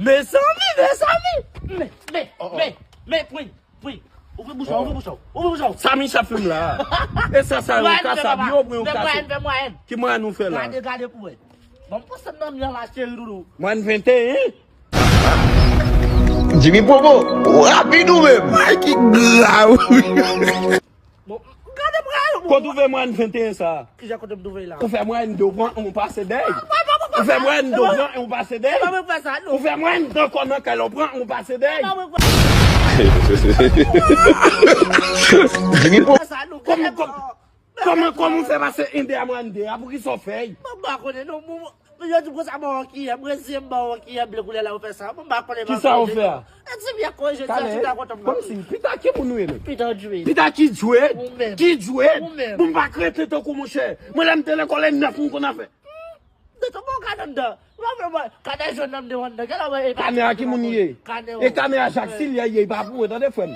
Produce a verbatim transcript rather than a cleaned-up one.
Mezanmi, mezanmi! Men, men, men, men, pri, pri. Ouvri bouch ou, ouvri bouch ou, ouvri bouch ou. Sa Michel ap fè m la. E sa, sa yon kasab, yo pran yon kasab. Fè mwayèn, fè mwayèn. Ki mwayèn nou fè la? Gade, gade pou wè. Bon, m panse m nan mwen la, cheri doudou. Mwayèn venteyen. Jimmy Popo, ou rapid ou menm. Ay, ki grav. Bon, gade mwayèn. Kote ou fè mwayèn venteyen sa? Kijan kote m twouve la? Ou fè mwayèn de, ou pran, ou pase dèy. Ou fè mwayèn de, ou pran, ou pase dèy. Ou fè mwayèn de kò nan kè l, ou pran, ou pase dèy. Jimmy Popo. Kòman, kòman, kòman ou fè pase en de a mwayèn de a? Poukisa w fè l? Mwen pa konnen non, mwen, mwen, yo di konsa, mwen wè kiyè, mwen se mwen wè kiyè ble koulè la, ou fè sa. Mwen pa konnen. Kisa ou fè a? E ti byen kòrije, ti ta kontan. Kòmsi, Pita, ki moun ou ye menm? Pita Djouet. Pita ki Djouet? Ou menm. Ki Djouet? Ou menm. Bon, m pa krete tankou monchè. Mwen, lè m te lekòl, e nèf moun konn afè. De tou bon, gade anndan. Mwen, mwen, mwen, gade jòn nan m te wè anndan. Gade wè, e kanè a ki moun ye? Kanè. E kanè a Jak Silye ye, e pa pou mwen, tande frè m.